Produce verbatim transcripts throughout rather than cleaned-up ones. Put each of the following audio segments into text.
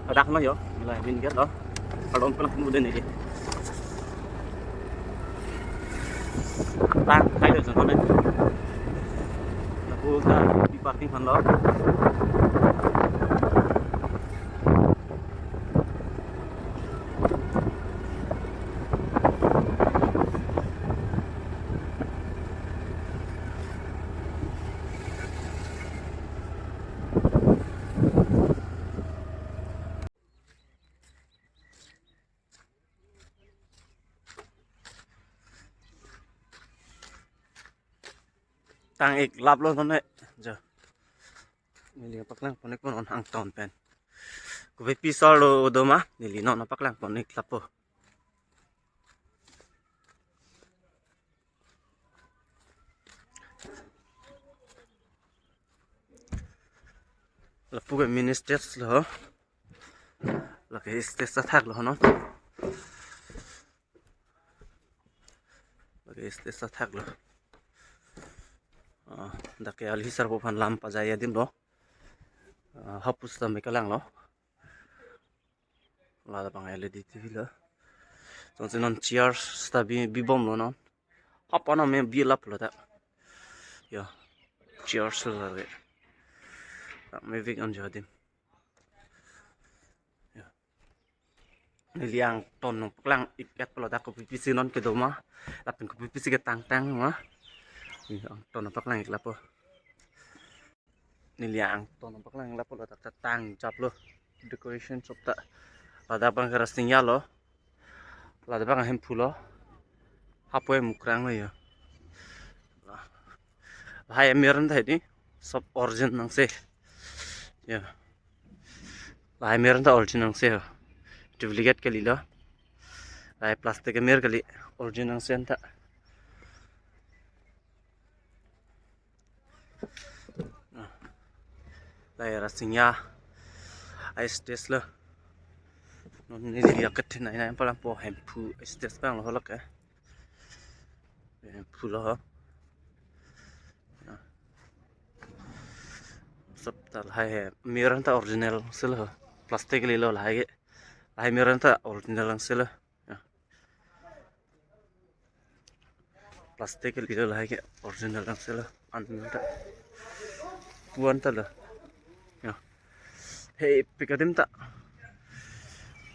Dak lo yo, mulai min gate lo. Kalau pernah kamu dene. Tang, kayo sa kone. Lapu ta di parking aphan lo. Tang-ik lap lo non ne. Jo. Neli paklang pon-ik pon non angton pen. Kopi pi sor lo do ma, neli non paklang pon-ik lap po. Lapu ke mini stage lo. Lake stage athak lo non. Lake stage athak lo. Ah, dak ke alhi sarpo aphan lam pajai adim lo. Ah, hapu sitame kalang lo. Ladak abang L E D T V lo. Tongsi non chairs ta bi, bibom lo non. Apa na me bi lap lo ta. Ya. Chairs lo lake. Tak me vik an jadim. Ya. Neli angton paklang-ik et po ladak, kopi pi si non kedo ma. Lapen kopi pi si ketang tang ma. Neli angton paklang-ik lap po. Neli angton paklang-ik lap po ladak ta tang chap lo. Decoration shop ta. Ladak abang ke Rasinja lo. Ladak abang Hemphu lo. Hapu Mukrang lo ya. Lahai amir an ta hedi. Sob origin nangsi. Ya. Lahai amir an ta origin nangsi ho. Duplicate kali lo. Lahai plastic amir kali, origin nangsi an ta. Lahai Rasinja a-stage lo. Non neli akethe nai nai palam po Hemphu a-stage abang lo holak ke. Hemphu lo ho. Sob ta lahai he. Amir an ta original si lo ho. Plastic kali lo lahai ke. Lahai amir an ta original si lo. Ya. Plastic kali lo lahai ke, original si lo. An ta. Puan ta lo. Ya. Hei, pik adim ta.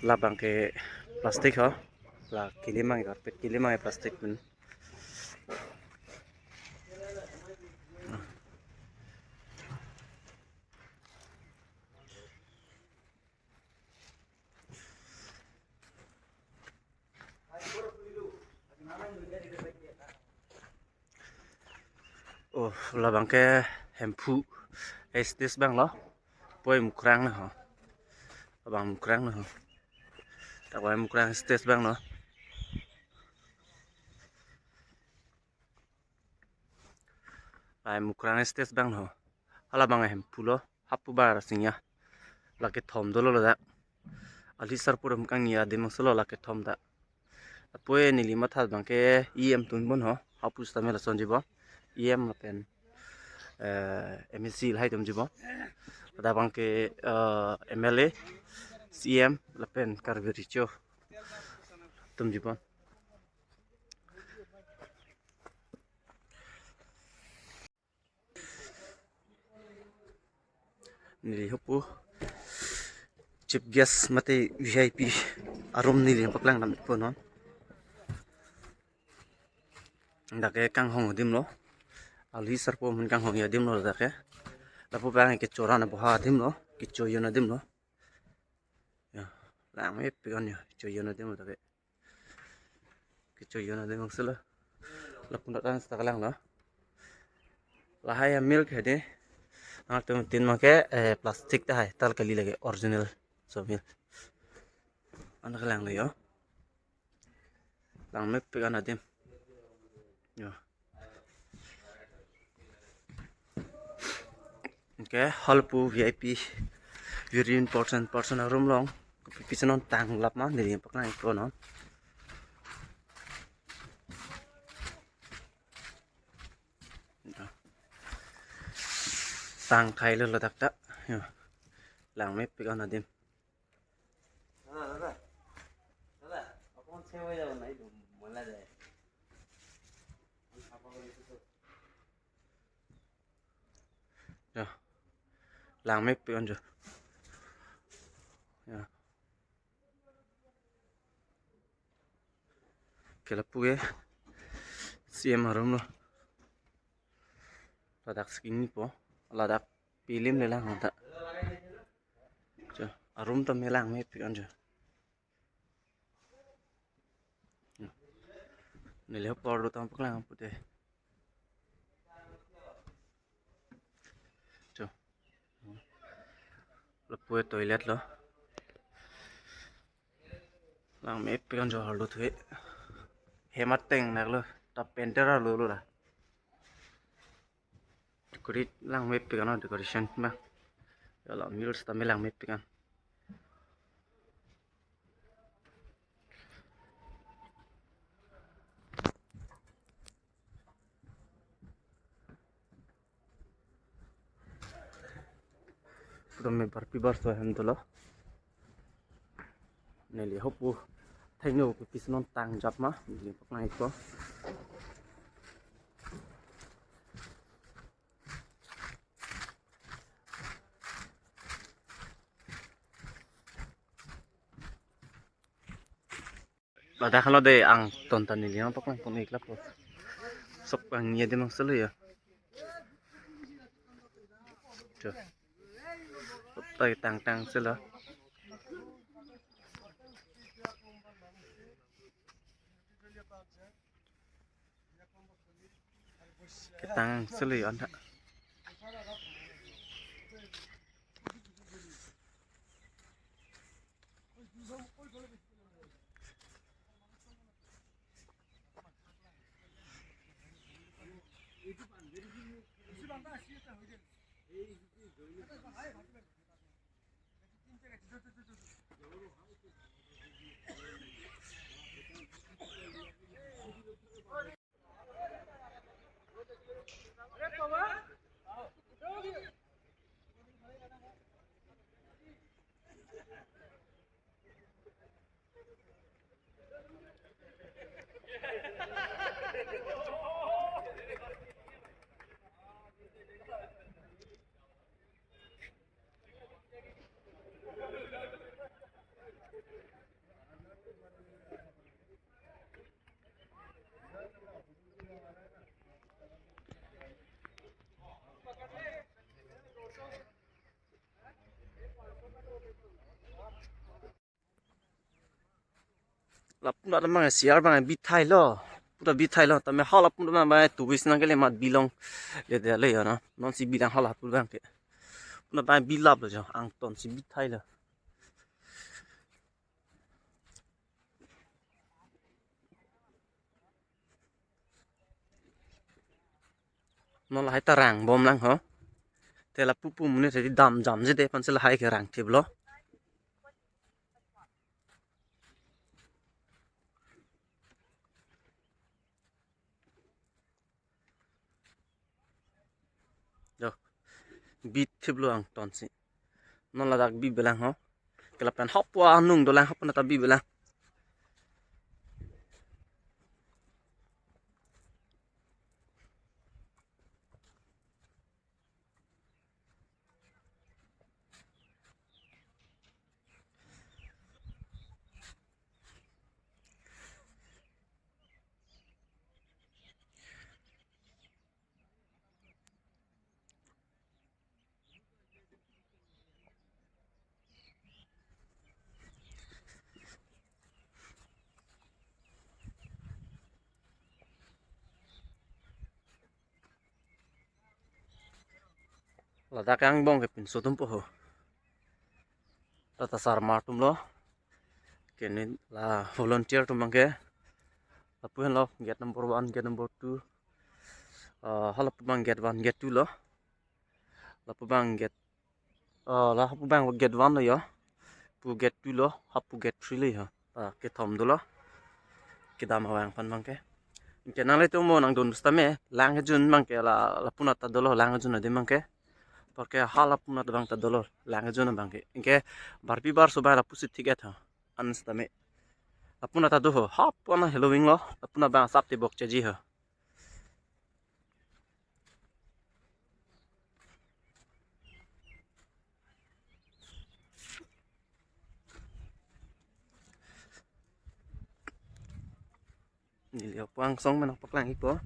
Labang ke plastic ho. La kilimang, carpet kilimang plastic pen. Oh, labang ke Hemphu a-stage abang lo. Poi Mukrang lo ho. Abang Mukrang lo ho. Tak poi Mukrang a-stage abang lo. Lahai Mukrang a-stage abang lo. Halabang Hemphu lo. Hapu abang Rasinja. Lake thom dolo ladak. Alhi sarpo atum kangni adim angse lo lake thom ta. Apoi neli matha abang ke E M tum bon ho. Hapu sitame lason jibo. E M lapen, eh, M A C lahai tum jibo. Ladak abang ke, eh, M L A, C M lapen Karbi Recho tum jibo. Neli hapu chief guest mate V I P arum neli paklang dam po non. Dak ke kanghong adim lo. Alhi sarpo atum kanghong adim lo dak ke. Lapu abang ke chora na boha adim lo. Kecho-un adim lo. Ya, lang me pik an ya. Kecho-un adim lo dak ke. Kecho-un adim angse lo. Lapu dak ta kalang lo. Lahai amir ke hedi. Nangtum tin abang ke, eh, plastic ta hai, tal kali lake original. So amir. An kalang lo yo. Lang me pik an adim. Yo. Okay, halapu V I P, very important person arum along. Kopi pi si non tang lap ma, neli paklang-ik po non. Tang kai lo ladak ta. Yo. Lang me pik an adim. Ya. Langmepik an jo. Ya. Ke lapu ke C M arum lo. Ladak skin po. Ladak pilim le lang ta. Jo, arum ta me langmepik an jo. Neli hapu arlo tang paklang pute. Jo. Lapu ke toilet lo. Langmepik an jo arlo thu ke. Hem ateng nak lo. Ta painter arlo lo la. Decorate langmepik an, decoration ma. Ya la, mils ta me langmepik an. Pura me barpi barso ahem dolo. Neli hapu thengno ke pis non tang jap ma, neli paklang iko. Ladak halo de angton ta neli nangpaklang pon ik lapu. Sok pangni adim angselo ya. Jo. Sok ta tang tang selo. Ketang selo ya, anta. Lapu ta mang siar bang bithai lo. Puta bithai lo. Tame hal lapu ta mang bang tuwis nang kele mat bilong. Le de le ya na. Non si bilang hal lapu bang ke. Puta bang bilap lo jo. Angton si bithai lo. Non lahai ta rang bom lang ho. Te lapu pu mune te dam jam je de pan se lahai ke rang thip lo. Jo. Bit thip lo angton si. Non ladak bi belang ho. Ke lapen hapu anung dolang hapu nata bi belang. Ladak angbong ke pinso atum po ho. Tata sarma atum lo. Ke ne la volunteer atum abang ke. Lapu henlo gate number one, gate number two. Ah, halapu abang gate one, gate two lo. Lapu abang gate, ah, lapu abang gate one lo yo. Pu gate two lo, hapu gate three lo yo. Ah, kethom dolo. Kedam abang aphan abang ke. Anke nanglitum mo nangdun sitame, lang kejun abang ke la, lapu nata dolo, lang kejun adim abang ke. Apor ke halapu nata abang ta dolo, lang kejun abang ke. Anke barpi barso abang lapusi thik-et ha. An sitame. Lapu nata do ho, hap wana Halloween lo, lapu na bang asap tebok cheji ho. Neli apo angsong mena paklang-ikpo.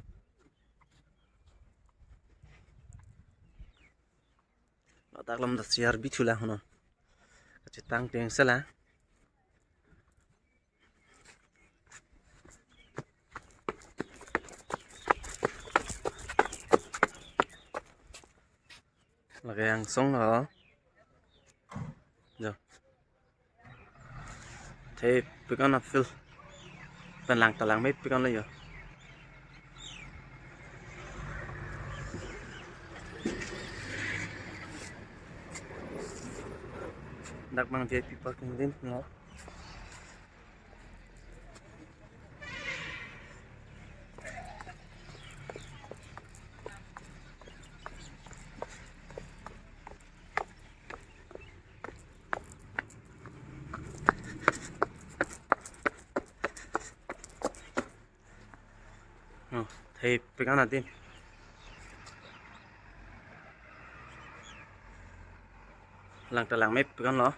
Ladak lam ta C R B thulang hono. Kachetang teng sela. Lake angsong lo. Jo. Thepik an a-field. Pen lang ta langmepik an lo jo. Dak bang V I P parking din lo. Oh, thepik an adin. Lang ta langmepik an lo.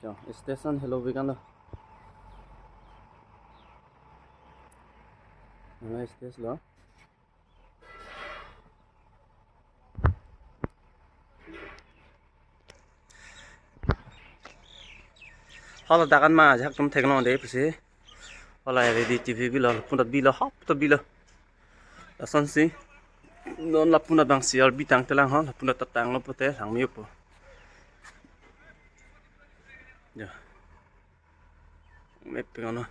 Jo, stage an Halloween an lo. Ano stage lo. Hala dak an ma ajahak atum theklong de pusi. Hala L E D T V bilo, lapu ta bilo, hap ta bilo. Lasonsi. Non lapu na bang C R B tang telang ho, lapu na ta tanglo pute, langmepo. Jo. Mepik an lo.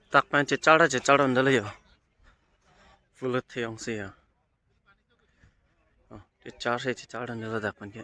Dak pen chechar chechar an dolo jo. Full theyong si jo. Oh, chechar si chechar an dolo dak pen ke.